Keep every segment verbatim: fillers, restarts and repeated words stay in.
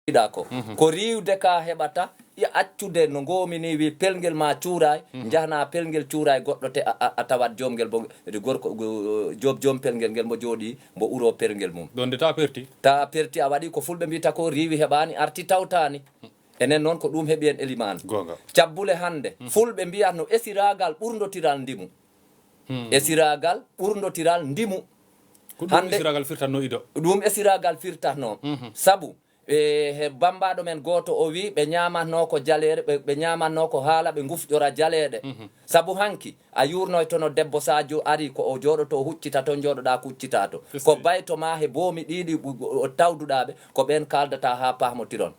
Yiɗa ko ko riiwde ka heɓata, ya accude no ngoomi ni, wi pelngel ma cuuraay, njahna pelngel cuuraay goɗɗo te a, a, a tawat joom ngel bo, gorko, go-, joom, joom pelngel ngel mo jooɗi, mbo uro pelngel mum. Ɗon de ta perti. Ta perti, a waɗi ko fulɓe mbiyata ko riiwi heɓaani, arti tawtaani. Enen noon ko ɗum heɓi en, Elimaan. Goonga. Cabbule hannde, fulɓe mbiyatno esiraagal ɓurndotiral ndimu. Esiraagal ɓurndotiral ndimu. Ko ɗum hannde esiraagal firtatno ido. Ɗum esiraagal firtatno. Sabu, e, he bammbaaɗo men gooto o wi ɓe ñaamatno ko jaleere, ɓe, ɓe ñaamatno ko haala, ɓe ngufƴora jaleeɗe. Sabu hanki, a yuurnoytono debbo, so a jo-, ari ko o jooɗoto, o huccita toon, jooɗoɗaa kuccita to. Ko bayto ma he boomi ɗiɗi ɓu-, o tawduɗaa ɓe, ko ɓeen kaaldata haa pahmotiron.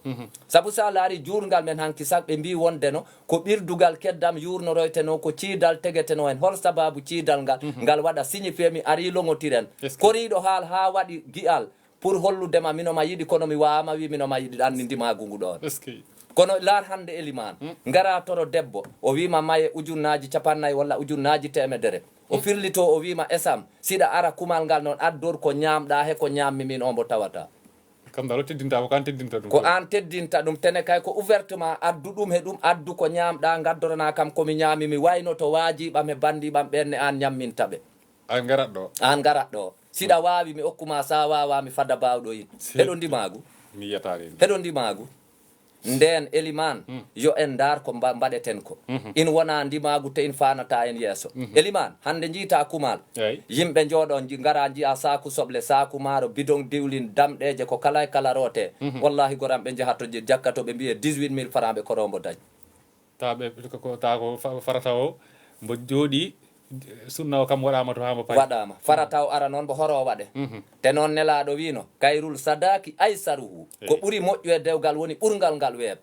Sabu so a laari juurngal men hanki sak, ɓe mbii wondeno ko ɓirdugal keddam yuurnoroyteno, ko ciidal tegeteno en. Hol sabaabu ciidal ngal? Ngal waɗa signifie mi arii loŋotiren. Koriiɗo haal haa waɗi gi'al pour hollude ma mino ma yiɗi, kono mi waawaama wi mino ma yiɗi, ɗan mi ndimaagu ngu ɗoon. Kono laar hannde Elimaan, ngara toro debbo, o wii ma maye ujunnaaji capannay walla ujunnaaji teemedere. O firlito, o wii ma esam, siɗa ara kumal ngal noon, addor ko ñaamɗaa he ko ñaammi min, o mbo tawata. Kam dal o teddinta ko, ko an teddinta ɗum. Ko an teddinta ɗum, tene kay ko ouvertement addu ɗum he ɗum, addu ko ñaamɗaa, ngaddorana kam ko mi ñaami, mi wayno to waajiiɓam he banndiiɓam ɓeen ne an ñamminta ɓe. An ngarat ɗo. An ngarat ɗo. Siɗa waawi mi okkuma, sa waawa mi fada baawɗo in. Heɗo ndimaagu. Mi yiyataani. Heɗo ndimaagu. Ndeen, Elimaan, yo en ndaar ko mba-, mbaɗeten ko. In wona ndimaagu te in faanata en yeeso. Elimaan, hannde njiita kumal. Eey. Yimɓe njooɗo, nji-, ngara njiya saaku soble, saaku maaro, bidon diwlin, damɗeeje, ko kala e kala roote. Wallahi, goram ɓe njaha to je-, jakka to ɓe mbiye dix-huit mille francs ɓe korombo dañ. Ta ɓe, ko, ko, ta ko fa-, farata o, mbo jooɗi, sunna o kam waɗaama to haa mbo payi. Waɗaama. Farata o ara noon mbo horo waɗe. Te noon Nelaaɗo wiino, "Kayrul sadaaki aysaruhu." Ko ɓuri moƴƴu e dewgal woni ɓurngal ngal weeɓ.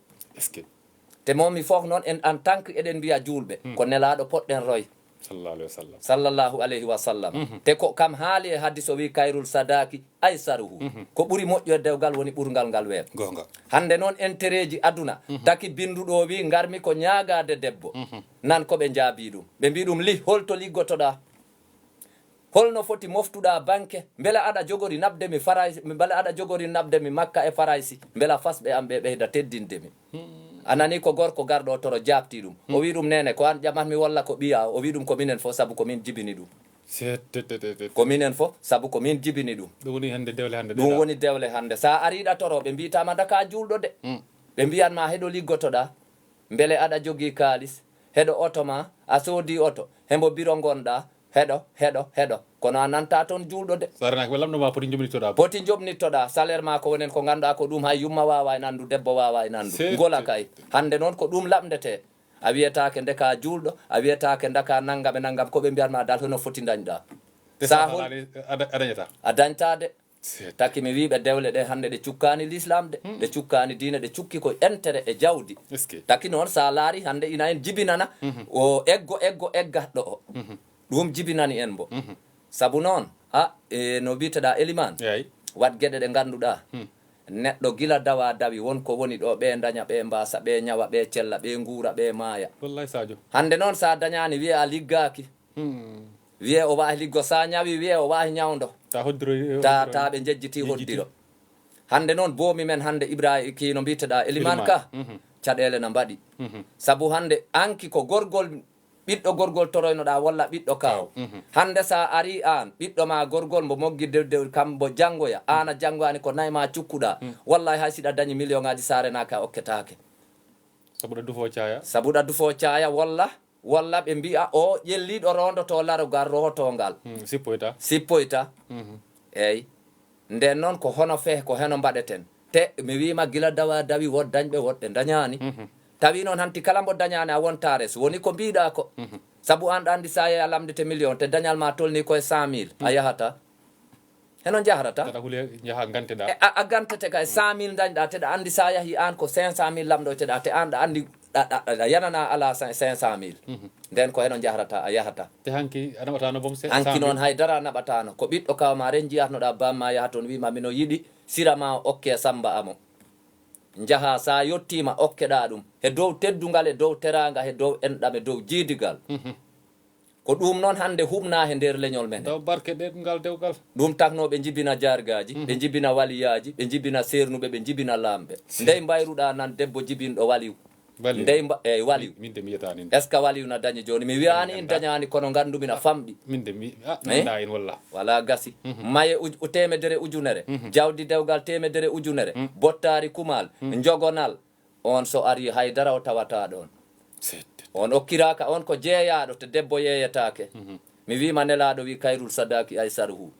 Te moom mi fof noon en, en tant que eɗen mbiya juulɓe, ko Nelaaɗo poɗɗen roy. Sallallahu alayhi wa sallam. Sallallahu alayhi wa sallam. Te ko kam haali e hadis o wi, "Kayrul sadaaki aysaruhu." Ko ɓuri moƴƴu e dewgal woni ɓurngal ngal weeɓ. Goonga. Hannde noon intérêt ji aduna, taki binnduɗo o wi, "Ngarmi ko ñaagaade debbo." Nan ko ɓe njaabi ɗum. Ɓe mbi ɗum, "Lih, holto liggotoɗaa? Holno foti moftuɗaa banke? Mbela aɗa jogori naɓde mi Faraysi, mbela aɗa jogori naɓde mi Makka e Faraysi? Mbela fasɓe am ɓe ɓeyda teddinde mi?" A nani ko gorko garɗo o toro jaabti ɗum. O wi ɗum, "Neene, ko an ƴamatmi walla ko ɓiya?" O wi ɗum, "Ko minen fof, sabu ko min jibini ɗum." Ko minen fof, sabu ko min jibini ɗum. Ɗum woni hannde dewle hannde ɗum ɗe ɗa. Woni dewle hannde. Sa ari ɗa toro, ɓe mbiyata ma daka juulɗo de. Ɓe mbiyan ma heɗo liggotoɗaa. Mbele aɗa jogii kaalis. Heɗo oto ma, a soodii oto. Hembo biro ngonɗaa. Heɗo, heɗo, heɗo. Kono a nanta toon juulɗo de. So a renaaki ɓe lamɗo ma poti jomnittoɗaa. Poti jomnittoɗaa. Salaire ma ko wonen ko ngannduɗaa ko ɗum hay yumma waawa e nanndu, debbo waawa e nanndu. Ngola kay. Hannde noon ko ɗum lamndetee. A wiyetaake nde ka juulɗo, a wiyetaake nde ka nanngam e nanngam, ko ɓe mbiyatma dal hono foti ndañɗaa. Te sa hol- a da-, a dañata. A dañtaa de. Taki mi wii ɓe dewle ɗe hannde ɗe cukkaani l'islam de, ɗe cukkaani diine, ɗe cukki ko intérêt e jawdi. Taki noon sa laari hannde ina en jibinana, o eggo, eggo, eggatɗo o. Ɗum jibinani en mbo. Sabu noon, a, e, no wiyeteɗaa Elimaan, waɗ geɗe ɗe ngannduɗaa. Neɗɗo gila dawa dawi, won ko woni ɗo, ɓe ndaña, ɓe mbaasa, ɓe ñawa, ɓe cella, ɓe nguura, ɓe maaya. Wallaay Sadio. Hannde noon, sa dañaani, wiye a liggaaki. Wiye o waahi liggo, sa ñawi, wiye o waahi ñawdo. Ta hoddiro, ta, ta ɓe njejjiti hoddiro. Hannde noon, boomi men hannde, Ibrahima, kii no mbiyeteɗaa, Elimaan Ka, caɗeele na mbaɗi. Sabu hannde, anki ko gorgol ɓiɗɗo gorgol toroynoɗaa walla ɓiɗɗo kaaw. Hannde so a arii aan, ɓiɗɗo ma gorgol mbo moggi dewdewri kam mbo janngoya, aan a janngoyaani ko nayi ma cukkuɗaa. Wallahi hay si ɗa dañi million ŋaaji saare naaka a okketaake. Sabu ɗa dufoo caaya. Sabu ɗa dufoo caaya walla, walla ɓe mbi'a o ƴelliiɗo roondoto larogal rootongal. Sippoyta. Sippoyta. Eey. Ndeen noon ko hono feh, ko heno mbaɗeten. Te mi wiima gila dawa dawi woɗ dañɓe woɗɓe ndañaani. Tawi noon hanti kala mbo dañaani a wontaare so woni ko mbiiɗaa ko. Sabu aan ɗa anndi sa yehi a lamndete million te dañal ma tolni koye cent mille a yahata. Heno njahrata. Aɗa huli njaha nganteɗaa. E, a, a gantete kay cent mille dañɗaa te ɗa anndi sa yahi aan ko cinq cent mille lamɗoyteɗaa te aan ɗa anndi ɗa, ɗa, ɗa yanana alaa cin-, cinq cent mille. Ndeen ko heno njahrata a yahata. Te hanki a naɓataano boom se-, hanki noon hay dara a naɓataano. Ko ɓiɗɗo kaaw ma ren njiyatnoɗaa baam ma yaha toon wiima mino yiɗi sira ma okke Samba Amo. Njaha sa yottiima okkeɗaa ɗum. He dow teddungal e dow teraanga he dow enɗam e dow jiidigal. Ko ɗum noon hannde huɓnaa he nder leñol men. Taw barke ɗe ngal dewgal. Ɗum taknoo ɓe njibina jaargaaji, ɓe njibina waliyaaji, ɓe njibina seernuɓe, ɓe njibina laamɓe. Ndey mbayruɗaa nan debbo jibinɗo waliw? Waliw. Ndey mba-, eey, waliw. Min de mi yiyataa nin. Est-ce que waliw na dañi jooni? Mi wiyaani in dañaani, kono nganndumi na famɗi. Min de mi, ah, mi anndaa in walla. Wala gasi. Maye uj-, o teemedere ujunere. Jawdi dewgal teemedere ujunere. Bottaari kumal. Njogonal. On so arii, haydara o tawataa ɗoon. On okkiraaka, on ko jeeyaaɗo, to debbo yeeyetaake. Mi wiima Nelaaɗo wii, "Kayrul sadaaki aysaruhu."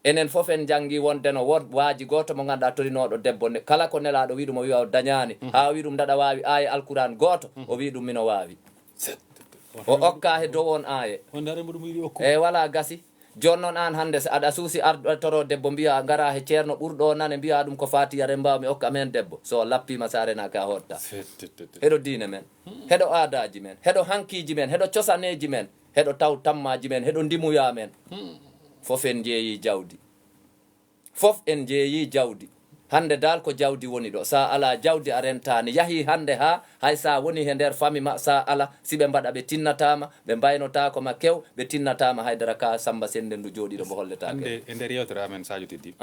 Enen fof en njanngi wonde no won waaji gooto mo ngannduɗaa torinooɗo debbo ne, kala ko Nelaaɗo wii ɗum, o wiya o dañaani. Haa o wii ɗum, ndaɗa waawi aaye Alkuraan gooto, o wii ɗum, "Mino waawi." O okka he dow on aaye. On dare mboɗo mo yiɗi okku. E wala gasi. Jooni noon aan hannde, so aɗa suusi ardo toro debbo, mbiya, "Ngara he ceerno ɓurɗo o nane," mbiya ɗum, "Ko Faatiya remba mi okka men debbo." So lappiima, so a renaaki, a hotta. Heɗo diine men, heɗo aadaaji men, heɗo hankiiji men, heɗo cosaneeji men, heɗo taw tammaaji men, heɗo ndimuya men. Fof en njeeyi jawdi. Fof en njeeyi jawdi. Hannde dal ko jawdi woni ɗo. So a alaa jawdi, a rentaani. Yahii hannde haa hay so a woni he nder fami ma, so a alaa, si ɓe mbaɗa, ɓe tinnataa ma, ɓe mbaynotaako ma kew, ɓe tinnataa ma haydara, ka Samba Sennde ndu jooɗiiɗo mo holletaake. Hannde e nder yewtere amen, Sadio Teddy,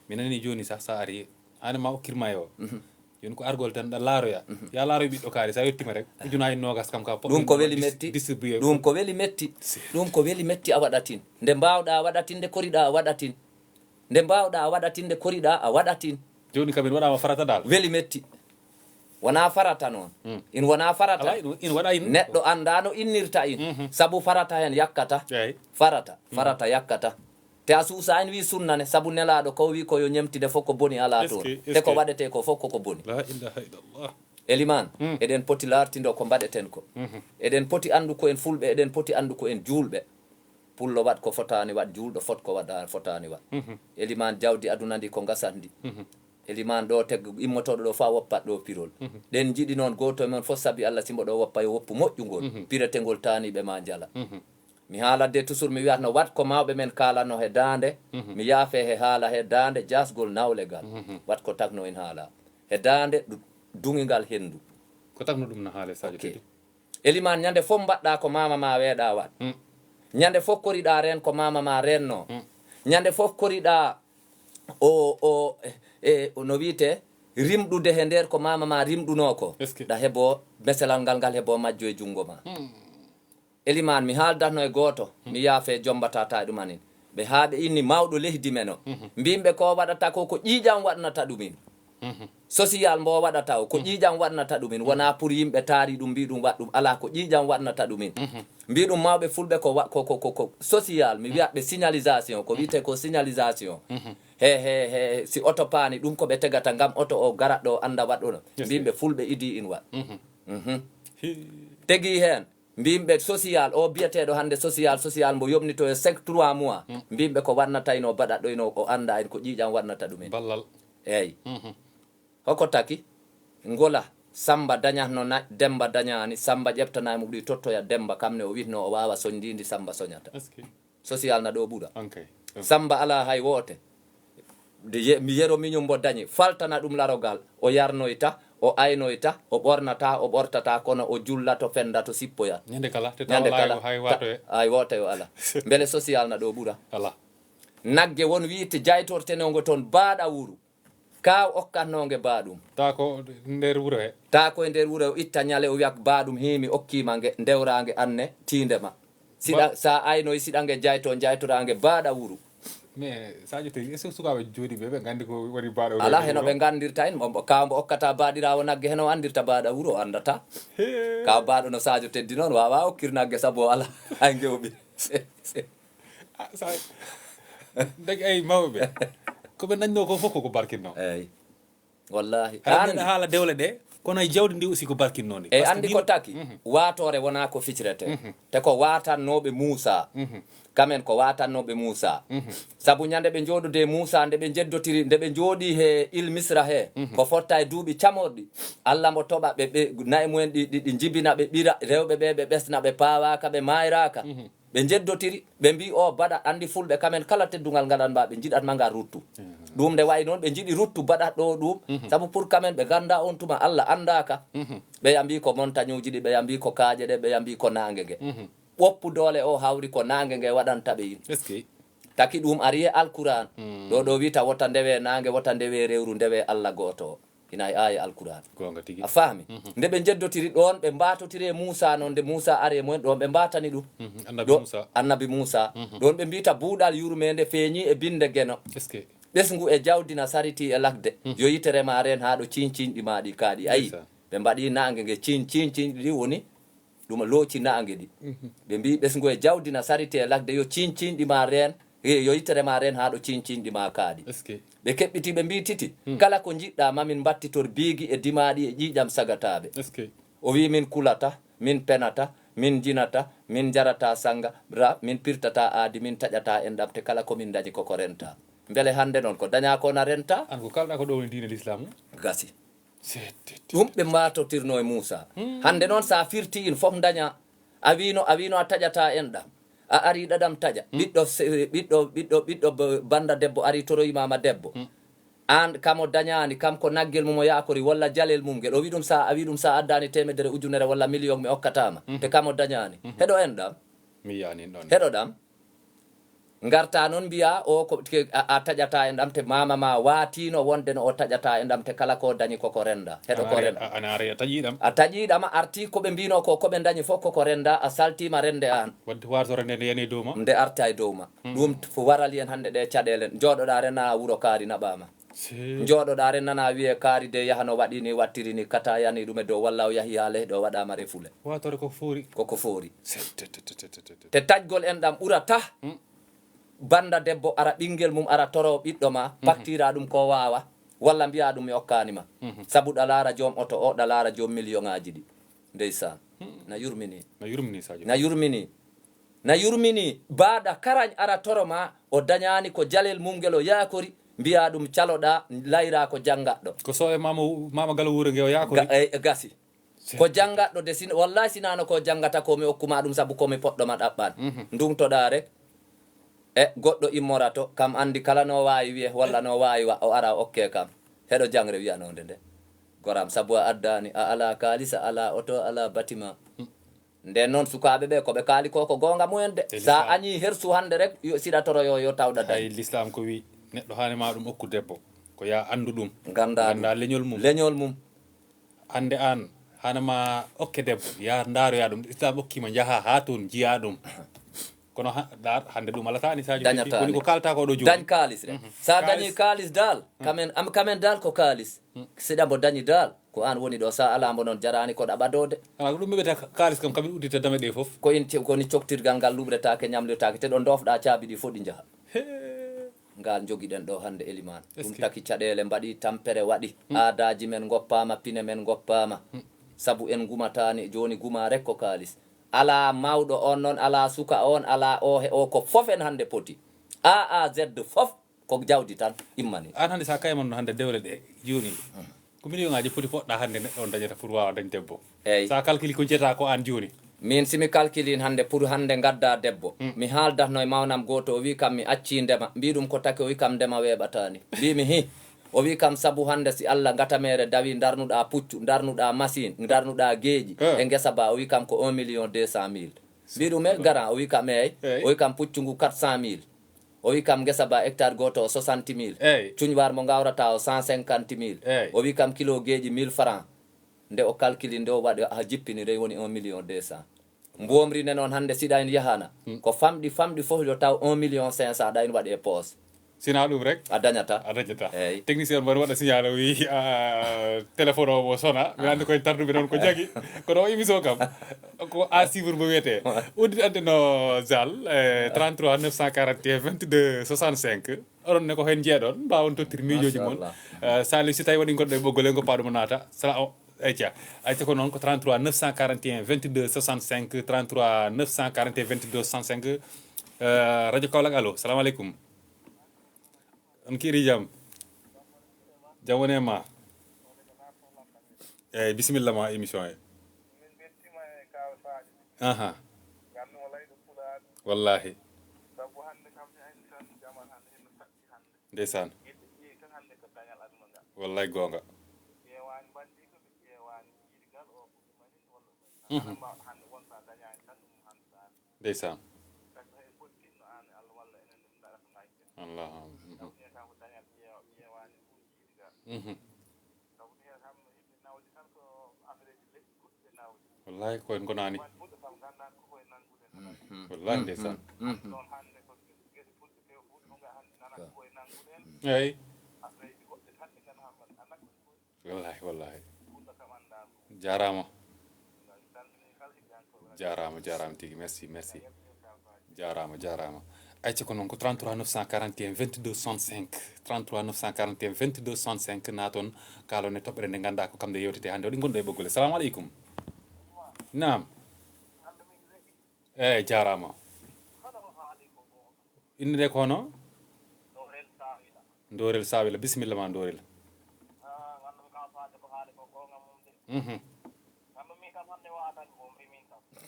mi nani jooni sah, so a arii, aan ma okkir ma e o. Jooni ko argol tan, ɗa laaroya. Ya laaroy ɓiɗɗo kaari, so a yettiima rek, ujunaaji noogas kam ka poɗɗo. Ɗum ko weli metti. Distribué. Ɗum ko weli metti. Ɗum ko weli metti a waɗatin. Nde mbaawɗaa waɗatin, nde koriɗaa waɗatin. Nde mbaawɗaa waɗatinde, koriɗaa a waɗatin. Jooni kam en waɗaama farata dal. Weli metti. Wonaa farata noon. In wonaa farata. Alaa, in, in waɗa in. Neɗɗo anndaa no innirta in. Sabu farata heen yakkata. Eey. Farata, farata yakkata. Te a suusa en wii sunna ne, sabu Nelaaɗo ko wii ko yo ñemtide fof ko boni alaa toon. Est-ce que, est-ce que. Te ko waɗetee ko fof ko ko boni. La ilaha illallah. Elimaan, eɗen poti laartindo ko mbaɗeten ko. Eɗen poti anndu ko en fulɓe, eɗen poti anndu ko en juulɓe. Pullo waɗ ko fotaani waɗ, juulɗo fot ko waɗa, fotaani waɗ. Elimaan, jawdi aduna ndi ko ngasat ndi. Elimaan, ɗo teg immotooɗo ɗo fof a woppat ɗo pirol. Ɗen njiɗi noon gooto e mon fof sabi Allah si mbo ɗo woppa yo woppu moƴƴungol, piretengol taaniiɓe ma njala. Mi haalat de toujours mi wiyatno waɗ ko mawɓe men kaalatno he daande, mi yaafe he haala he daande jaasgol nawlegal. Waɗ ko tagno en haala. He daande du-, duŋingal henndu. Ko tagno ɗum no haale Sadio Teddy. Elimaan, ñande fof mbaɗɗa ko mama ma weeɗa waɗ. Ñande fof koriɗa reen ko mama ma reenno. Ñande fof koriɗa o, o, e, o, no wiyte, rimɗude he nder ko mama ma rimɗuno ko. Est-ce que? Ɗa hebo meselal ngal, ngal hebo majjo e junngo ma. Elimaan, mi haaldatno e gooto, mi yaafe jombata ta e ɗum anin. Ɓe haa ɓe inni mawɗo leydi men o. Mbimɓe ko waɗata ko, ko ƴiiƴam waɗnata ɗumin. Social mbo waɗata o, ko ƴiiƴam waɗnata ɗumin. Wona pour yimɓe taari ɗum, mbi ɗum waɗ ɗum. Alaa, ko ƴiiƴam waɗnata ɗumin. Mbi ɗum mawɓe fulɓe ko wa-, ko, ko, ko, ko social, mi wiya ɓe signalisation, ko wiyte ko signalisation. He, he, he, si oto paani ɗum ko ɓe tegata ngam oto o garat ɗo annda waɗ ɗo. Mbimɓe fulɓe idi in waɗ. Tegi heen. Mbimɓe social, o biyeteeɗo hannde social, social mbo yomnito e cinq, trois mois. Mbimɓe ko waɗnatayno baɗaɗɗoyno o annda en ko ƴiiƴam waɗnata ɗum en. Ballal. Eey. Hoko taki? Ngola, Samba dañatno na-, Demba dañaani, Samba ƴeɓtana mo ɓuri tottoya Demba, kam ne o witno o waawa soñdiindi Samba soñata. Est-ce que? Social na ɗo ɓura. Ankay. Samba alaa hay woote. Nde ye-, mi yero miñum mbo dañi, faltana ɗum larogal, o yarnoyta, o aynoyta, o ɓornata, o ɓortata, kono o jullato, fendato, sippoyat. Ñande kala, te ñande tawa kala, hay ta-, wato e. Hay woote yo ala. Mbele social na ɗo ɓura. Ala. Nagge won wiite jaytortenongo toon baaɗa wuru. Ka okkatnonge baaɗum. Ta ko nder wuro he. Ta ko e nder wuro o itta ñale o wiya baaɗum himi okkima nge ndewrange anne tiinde ma. Siɗa, ba- sa aynoy siɗa nge jayto, jaytorange baaɗa wuru. Mais Sadio Teddy, est-ce que sukaaɓe jooɗiiɓe ɓe nganndi ko woni baaɗa wuro? Alaa, heno ɓe nganndirta en, mo, mo, kaw mbo okkata baaɗiraawo nagge, heno anndirta baaɗa wuro, o anndata. Hee. Kaw baaɗo no Sadio Teddy noon, waawa okkir nagge sabu o alaa hay ngewɓi. Ah, sa-, dagi ay mawɓe. Ko ɓe dañnoo ko fof koko barkinno. Eey. Wallaahi. Haɗa mbiɗa haala dewle ɗe, kono e jawdi ndi aussi ko barkinnoonde. E anndi ko taki, waatoore wonaa ko ficrete. Te ko waatannooɓe Muusaa. Kamen ko waatannooɓe Muusaa. Sabu ñande ɓe njooɗodee Muusaa, nde ɓe njeddotiri, nde ɓe njooɗii he il Misra he, ko fotta e duuɓi camorɗi. Alla mbo toɓa ɓe, ɓe, na'i mumen ɗi, ɗi, ɗi njibina, ɓe ɓira, rewɓe ɓe, ɓe ɓesna, ɓe paawaaka, ɓe maayraaka. Ɓe njeddotiri, ɓe mbii, "O baɗa, anndi fulɓe kamen kala teddungal ngaɗan ma, ɓe njiɗat ma ngal ruttu." Ɗum nde wayi noon, ɓe njiɗi ruttu baɗat ɗo ɗum, sabu pour kamen ɓe ngannda on tuma Alla anndaaka. Ɓeya mbii ko montagne uji ɗi, ɓeya mbii ko kaaƴe ɗe, ɓeya mbii ko naange nge. ɓoppu doole o hawri ko naange nge waɗanta ɓe yin. Est-ce que? Taki ɗum ari e Alkuraan. Ɗo ɗo wiita wota ndewe naange, wota ndewe rewru, ndewe Alla gooto o. Ina e aaya Alkuraan. Goonga tigi. A faami? Nde ɓe njeddotiri ɗoon, ɓe mbaatotiri e Muusa noon, nde Muusa ari e mumen ɗoon, ɓe mbaatani ɗum. Annabi Ɗo, Muusa. Annabi Muusa. Ɗoon ɓe mbiita buuɗal yurmeende feeñi e binnde geno. Est-ce que? Ɓesngu e jawdi na sariti e lakde. Yo yitere ma reen haa ɗo ciiñ ciiñɗi ma ɗi kaaɗi. Ayi, Ndeysaan. Ɓe mbaɗi naange nge ciiñ ciiñ ciiñɗi ɗi woni ɗum looci naange ɗi. Ɓe mbi ɓesngu e jawdi na sariti e lakde yo ciiñ ciiñɗi ma reen, e yo yitere ma reen haa ɗo ciiñ ciiñɗi ma kaaɗi. Est-ce que? Ɓe keɓɓiti ɓe mbi titi, kala ko njiɗɗa mamin mbattitor biigi e dimaaɗi e ƴiiƴam sagataaɓe. Est-ce que? O wi min kulata, min penata, min njinata, min njarata sanga, ra, min pirtata aadi, min taƴata enɗam te kala ko min ndañi koko renta. Mbele hannde noon ko daña ko na renta? An ko kalɗa ko ɗo woni diine l'islam? Gasi. Seeɗ, seeɗ, seeɗ. Ɗum ɓe mbaatotirno e Muusa. Hannde noon so a firti in fof daña. A wino, a wino a taƴata enɗam. A ari ɗaɗam taƴa. Ɓiɗɗo se-, ɓiɗɗo, ɓiɗɗo, ɓiɗɗo b-, banda debbo ari toroyima ma debbo. Aan kamo dañaani, kam ko naggel mum o yaakori, walla jalel mum ngel. O wi ɗum sa, a wi ɗum sa addaani teemedere ujunere walla miliyon mi okkatama. Te kamo dañaani. Heɗo enɗam. Mi yiyaani ɗon. Heɗo ɗam. Ngarta noon mbiya o ko ke-, a, a taƴata enɗam te mama ma watino wonde no o taƴata enɗam te kala ko dañi koko renda. Heɗo ko renda. Ana ari a taƴi ɗam. A taƴi ɗam a arti ko ɓe mbino ko, ko ɓe dañi fof koko renda, a saltima rende an. Wadde wartore nde nde yani dow ma. Nde arta e dow ma. Ɗum f-, warali en hannde ɗe caɗele. Jooɗoɗa rena wuro kaari naɓama. Jooɗoɗa ren nana wiye kaari de yahano waɗi ni wattiri ni kata yani ɗum e dow walla o yahi haa leyɗe o waɗama refule. Watore ko foori. Koko foori. Te taƴgol en ɗam ɓurata. Banda debbo ara ɓingel mum ara toro ɓiɗɗo ma paktira ɗum ko wawa walla mbiya ɗum mi okkani ma. Sabu ɗa laara joom oto o ɗa laara joom million ngaji ɗi. Ndeysaan. Na yurmini. Na yurmini Sadio. Na yurmini. Na yurmini. Baaɗa karañ ara toro ma o dañaani ko jalel mum ngel o yaakori mbiya ɗum caloɗa layra ko janngatɗo. Ko so e mama, mama galo wuuro nge o yaakori. Ga-, e, e gasi. Ko janngatɗo de sin, wallahi sinano ko janngata ko mi okkuma ɗum sabu ko mi poɗɗo ma ɗaɓɓan. Ndungtoɗa rek. E goɗɗo immorato kam anndi kala no waawi wiye walla no waawi wa o ara okke kam. Heɗo jangre wiyanode nde. Goram sabu a addaani a ala kaalis a ala oto a ala batima. Nden noon sukaaɓe ɓe ko ɓe kaali ko ko goonga mumen de. Sa añi hersu hannde rek yo siɗa toro yo yo tawɗa dañ. Hay l'islam ko wi neɗɗo haani ma ɗum okku debbo ko ya anndu ɗum. Gannda leñol mum. Leñol mum. Hannde aan hana ma okke debbo ya ndaaroya ɗum islam okkima njaha haa toon njiya ɗum. Kono ha- daar hannde ɗum alata ni Sadio. Dañata woni ko kalta ko ɗo jooni. Dañ kaalis rek. Sa dañi kaalis daal kamen am kamen daal ko kaalis. Siɗa mbo dañi daal ko aan woni ɗo sa ala mbo noon jarani ko ɗaɓadode. Ala ko ɗum ɓeɓeta kaalis kam kamin uddita dame ɗe fof. Ko in ce- koni coktirgal ngal luɓretake ñamlirtake te ɗo dofɗa caabi ɗi fof ɗi njaha. Ngal jogiɗen ɗo hannde eliman ɗum taki caɗele mbaɗi tampere waɗi. Aadaji men goppama pine men goppama. Sabu en gumatani joni guma rek ko kaalis. Ala mawɗo on noon ala suka on ala o he o ko fof en hannde poti. A a z fof ko jawdi tan immani. An hannde sa kayman no hannde dewle ɗe joni ko million ngaji poti poɗɗa hannde neɗɗo on dañata pour wawa dañ debbo. Eyyi. Sa calcule ko jeeta ko an joni. Min simi calcule in hannde pour hannde gadda debbo mi haaldatno e mawnam goto o wi kam mi acci ndema mbi ɗum ko taki o wi kam ndema weɓatani mbimi hi. O wi kam sabu hannde si allah gatamere dawi darnuɗa puccu darnuɗa machine darnuɗa geeƴi e ngesa ba o wi kam ko un million deux cent mille. Mbi ɗum e garan o wi kam eyyi. O wi kam puccu ngu quatre cent mille. O wi kam ngesa ba hectare goto o soixante mille. Cuñwar mo gawrata o cent cinquante mille. O wi kam kilo geeƴi mille francs. Nde o calcule nde o waɗi ha jippini rey woni un million deux cent. Mbomri ne noon hannde siɗa en yahana ko famɗi famɗi fof yo taw un million cinq cent ɗa en waɗi e poos. Sina ɗum rek a dañata. A dañata. Eyyi. Technicien mbaɗa waɗa signal o wi téléphone o mo sona mi andi koye tarduɓe noon ko jagi. Kono o émission kam ko à suivre mo wiyete. Uddi ande no zal e trente-trois neuf cent quarante et un vingt-deux soixante-cinq. Oɗon ne ko hen jeeɗon mbawon tottir miijoji mon. Machallah. Sali si tawi waɗi goɗɗo e ɓoggol en ko paɗuma naata sala o. Ayca. Ayca ko noon ko trente-trois neuf cent quarante et un vingt-deux soixante-cinq, trente-trois neuf cent quarante et un vingt-deux soixante-cinq. Radio Kaolack allo salamu aleykum. On kiiri jam. Jam woni e ma. Eyyi bisimilla ma émission e. Aha. Wallahi. Ndeysaan. Wallahi goonga. Mhm. Ndeysaan. Allah. Mhm. Mhm. Wallahi ko en gonaani. Mhm. Wallahi ndeysaan. Mhm. Eyi. Wallahi, wallahi. Jaaraama. Jaaraama, jaaraama tigi. Merci, merci. Jaaraama, jaaraama. Ayca ko noon ko trente-trois neuf cent quarante et un vingt-deux soixante-cinq. Trente-trois neuf cent quarante et un vingt-deux soixante-cinq, naaton kaalon e toɓɓere nde ngannduɗaa ko kam nde yewtete hannde. Waɗi ngonɗo e ɓoggol. Salamu aleykum. Naam. Eyi, jaaraama. Innde nde ko hono? Ndorel Sawila. Bisimilla ma Ndorel. Mhm.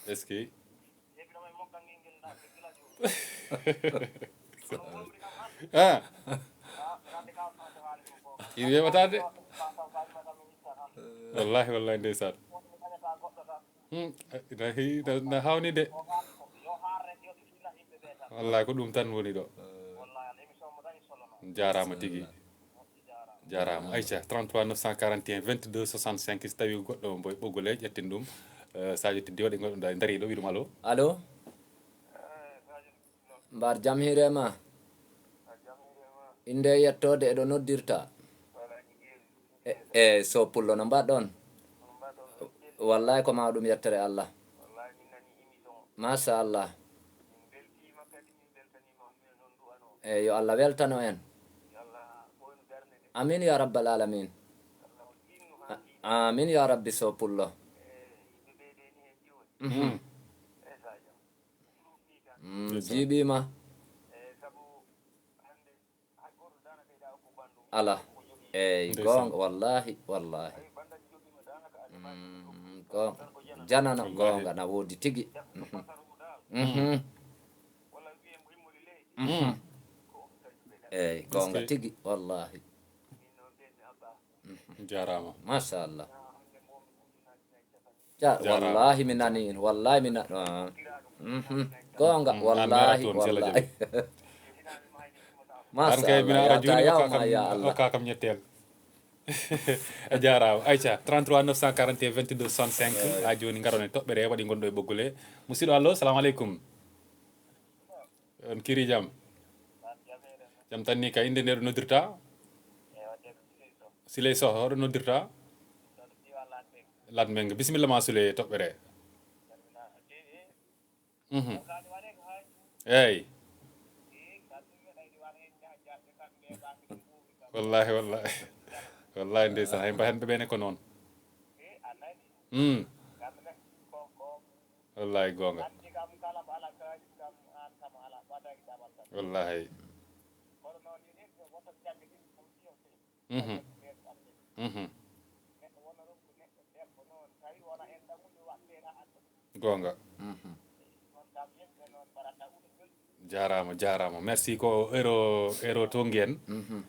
Est-ce que? Ah. Ina weɓata de. Wallahi, wallahi, ndeysaan. Hmm, ina heewi, ina, ina hawni de. Wallahi, ko ɗum tan woni ɗo. Jaaraama tigi. Jaaraama. Ayca, trente-trois neuf cent quarante et un vingt-deux soixante-cinq, so tawi goɗɗo mbo e ɓoggol he, ƴetten ɗum. Eh, Sadio Teddy, waɗi goɗɗo nda-, dari ɗo, wi ɗum allo. Allo? Mbar jam hiire ma. Inde e yettoode, eɗo noddirta. E, e, so pullo no mbaɗɗon? Wallahi ko mawɗum, yettere Allah. Masha Allah. E, yo Allah weltano en. Amin ya rabbal alamin. A-, amin ya rabbi so pullo. Mhm. Mm, jiiɓiima. Ala. Eyi, ndeysaan. Goonga, wallahi, wallahi. Mm, goonga. Janano, wallahi. Goonga, na woodi tigi. Mhm. Mhm. Mhm. Eyi, goonga tigi, wallahi. Jaaraama. Masha Allah. Ja-, jaaraama. Wallahi mi nani en, wallahi mi na-, ah. Mhm. Goonga, mm, wallahi, an mi ara toon, sella wallahi. Jam. Masha Allah, an kay mi na ara juuni, ya Allah. Okka kam ñetteel. A jaaraama. Ayca, trente-trois neuf cent quarante et un vingt-deux soixante-cinq. Eyi. Haa jooni ngaron e toɓɓere, waɗi ngonɗo e ɓoggol he. Musiɗɗo allo, salamu aleykum. On kiri jam? Jam tan ni ka, innde nde ɗo noddirta? Siley Soh, hoɗo noddirta? Latmenga. Bisimilla ma Siley toɓɓere. Mhm. Eyi. Wallahi, wallahi. Wallahi ndeysaan, hay mba hen ɓe ɓene ko noon. Mm. Wallahi goonga. Wallahi. Mhm. Mhm. Goonga. Mhm. Jaaraama, jaaraama. Merci ko Euro, Euro Tongi en. Mhm.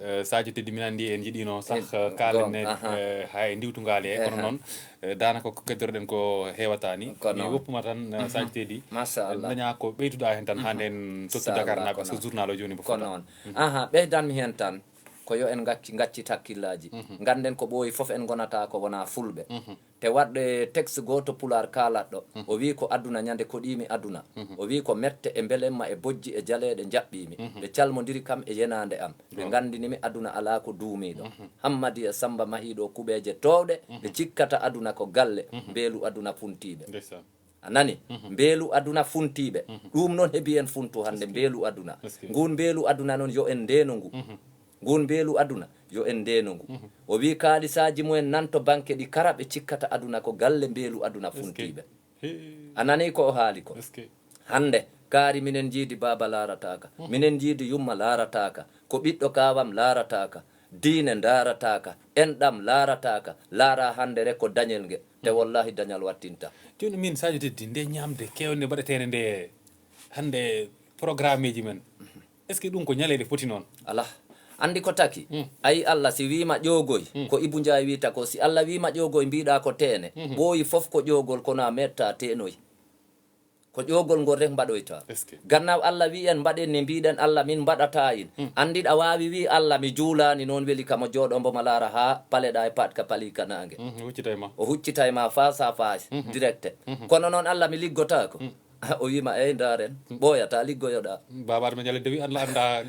Eh, Sadio Teddy, min anndi en njiɗino sah, eh, kaalen goonga, ne, aha, eh, haa e ndiwtungaale he, kono aha, noon, eh, daanaka ko keddoreɗen ko heewata ni. Ko mi noon. Woppuma tan, eh, mhm, Sadio Teddy. Masha Allah. Daña ko ɓeyduɗa heen tan, mhm, haa nden tottu Dakar naaɓe so journal o jooni mbo fota. Ko noon. Mhm. Aha, ɓeydanmi heen tan, ko yo en ngacci, ngaccit hakkillaaji. Mhm. Ngannden ko ɓooyi fof en ngonata ko wonaa fulɓe. Mhm. Te waɗde texte gooto pulaar kaalatɗo, mhm, o wii ko aduna ñande koɗiimi aduna. Mhm. O wii ko mette e mbelemma e bojji e jaleeɗe njaɓɓiimi. Mhm. Ɓe calmondiri kam e yenaande am. Ɓe, goonga, nganndini mi aduna alaa ko duumiiɗo. Mhm. Hammadiya Samba mahiiɗo kuɓeeje toowɗe, mhm, ɓe cikkata aduna ko galle, mhm, mbeelu aduna funtiiɓe. Ndeysaan. A nani? Mhm. Mbeelu aduna funtiiɓe. Mhm. Ɗum noon hebi en funtu hannde. Est-ce que? Mbeelu aduna. Est-ce que? Nguun mbeelu aduna noon yo en ndeeno ngu. Mhm. Nguun mbeelu aduna yo en ndeeno ngu. Mhm. O wii kaalisaaji mumen nan to banque ɗi kara ɓe cikkata aduna ko galle mbeelu aduna funtiiɓe. Est-ce que? Hee. A nani ko o haali ko? Est-ce que? Hannde, kaari minen njiidi baaba laarataaka. Mhm. Minen njiidi yumma laarataaka. Ko ɓiɗɗo kaawam laarataaka. Diine ndaarataaka. Enɗam laarataaka. Laaraa hannde rek ko dañel nge. Te, mhm, wallahi dañal wattinta. Jooni min Sadio Teddy, nde ñaamde keewnde mbaɗeteende nde hannde programmeeji men. Mhm. Est-ce que ɗum ko ñaleeɗe poti noon? Alaa. Anndi ko taki? Hmm. Ayi Allah si wiima ƴoogoy, hmm, ko Ibou Ndiaye wiita ko, si Allah wiima ƴoogoy mbiɗa ko teene, mhm, ɓooyi fof ko ƴoogol kono a meetta teenoy. Ko ƴoogol ngol rek mbaɗoyta. Gannaaw Allah wii en mbaɗen ni mbiiɗen Allah min mbaɗataa in. Anndi ɗa waawi wii Allah mi juulaani noon weli ka mo jooɗo mbo ma laara haa paleɗa e paɗka pali ka naange. O huccita e ma face à face, direct. Kono noon Allah mi liggotaako. O wii ma eey ndaaren, ɓooyata liggoyoɗa. Baaba Adama Jallo de wi Allah annda,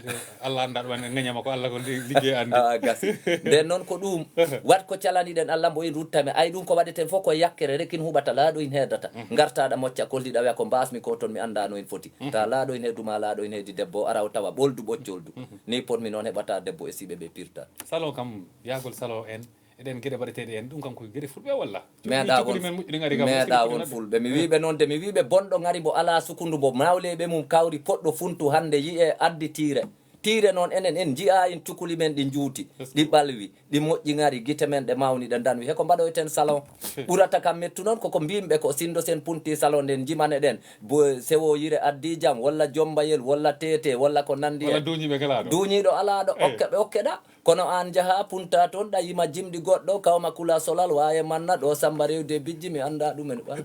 Allah annda ɗum en ŋeñama ko Allah ko li- ligge anndi. A gasi. Nden noon ko ɗum wat ko calaniɗen Allah mbo in rutta men. Ay ɗum ko waɗeten fof ko yakkere rekin huɓata laaɗo in heedata. Ngartaɗa mocca kolliɗa wiya ko mbasmi ko toon mi annda no in foti. Ta laaɗo in heeduma laaɗo in heedi debbo o ara o tawa ɓoldu ɓoccoldu. Ni potmi noon heɓata debbo e siɓe ɓe pirta. Salon kam yahgol salon en eɗen geɗe mbaɗeteɗe en ɗum kam ko geɗe fulɓe walla? Meeɗa won meeɗa won fulɓe mi wiiɓe noon de mi wiiɓe bonɗo ŋari mbo alaa sukundu mbo nawleeɓe mum kawri poɗɗo funtu hannde yiyee addi tiire. Tiire noon enen en njiyaa en cukuli men ɗi njuuti, ɗi ɓalwi, ɗi moƴƴi ŋari gite men ɗe mawni ɗe ndanwi he ko mbaɗoyten salon. Ɓurata kam mettu noon koko mbimɓe ko sinndo sen punti salon nden njimane ɗen bo sewoyire addi jam walla jombayel walla tete walla ko nanndi en. Duuñiiɗo alaaɗo okke ɓe okkeɗa. Kono aan njaha punta toon ɗa yima jimɗi goɗɗo kawma kula solal waaye manna ɗo samba rewde bijji mi annda ɗumen ɓa.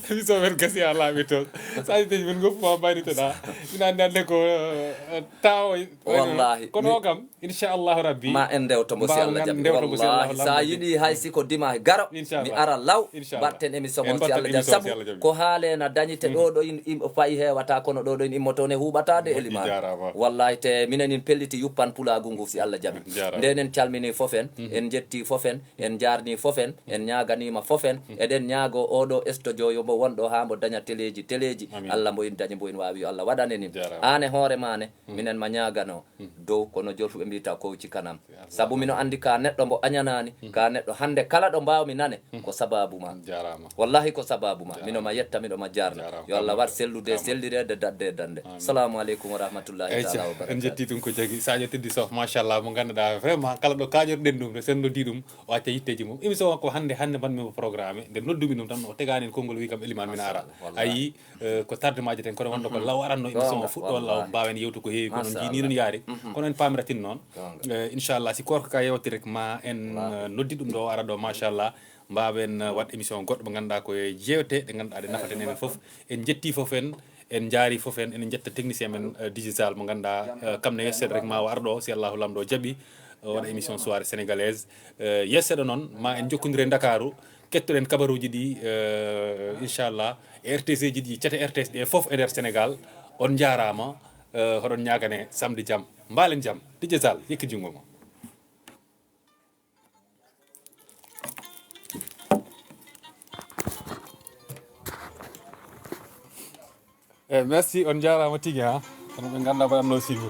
Émission men gasi a laaɓi toon. Saji teji men goppu ma mbayriteɗa. Ina anndi hannde ko tawo. Wallahi. Kono o kam inchallahu rabbi ma en ndewto mbo si Allah jaɓi wallahi sa yiɗi hay si ko dima garo mi ara law. Mbaɗten émission on si Allah jaɓi sabu ko haalena dañite ɗo ɗo in fayi heewata kono ɗo ɗo in immoto ne huuɓata de eliman. Wallahi te minen in pelliti yuppan pulaagu ngu si Allah jaɓi. Nden en calmini fof en en jetti fof en en njaarni fof en en ñaaganiima fof en eɗen ñaago oɗo studio yo mbo wonɗo haa mbo daña teleeji teleeji. Allah mbo in dañi mbo in waawi yo Allah waɗane nin. Aan e hoore ma ne minen ma ñaagano dow kono jolfuɓe mbiyta kowci kanam. Sabu mino anndi ka neɗɗo mbo añanaani ka neɗɗo hannde kala ɗo mbaawmi nane ko sababu ma. Wallahi ko sababu ma mino ma yetta miɗo ma jaarna. Yo Allah waɗ sellude sellireede daɗde e daɗde. Salamu aleykum wa rahmatullahi taala wa barakatuh. En jetti ɗum ko jagi sadio teddi sof machallah mo ngannduɗa vraiment kala ɗo kaƴorɗen ɗum ne sen noddi ɗum o acca yitteji mum émission o ko hannde hannde mbanmi mo programme nde noddumi ɗum tan o tegani en konngol wi kam eliman mina ara. Ayi ko tardemaji ten kono wonno ko law aranno émission o fuɗɗo law mbawen yewtu ko heewi kono jini ɗum yaari. Kono en pamiratin noon inchallah si korka ka yewti rek ma en noddi ɗum ɗo o ara ɗo machallah. Mbawen waɗ émission goɗɗo mo ngannduɗa ko e jewte ɗe ngannduɗa ɗe nafata en enen fof. En jetti fof en en jaari fof en enen jetta technicien men digital mo ngannduɗa kam ne yesset rek ma o arɗo si allahu lamɗo o jaaɓi. Waɗa émission soirée sénégalaise. Yesseɗo noon ma en jokkodire ndakaaru kettoɗen kabaruji ɗi inchallah e rtc ji ɗi cate rts ɗe fof e nder sénégal. On njaarama. Hoɗon ñaagane samedi jam mbaalen jam digital yekki junngo ma. Eyyi merci on jarama tigi ha kono ɓe ganda mbaɗanno suivre.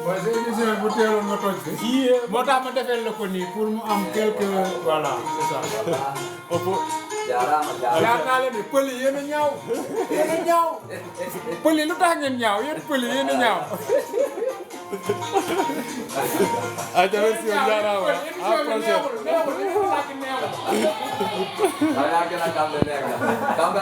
Bon c'est émission bu teeloon ma toj de moo tax ma defeel la ko nii pour mu am quelque voilà c'est ça. Opo. Jarama jarama. Jaar naa leen de pëli yéen a ñaaw yéen a ñaaw pëli lu tax ngeen ñaaw yéen pëli yéen a ñaaw. Aja merci on jarama. À prochaine. Kamɓe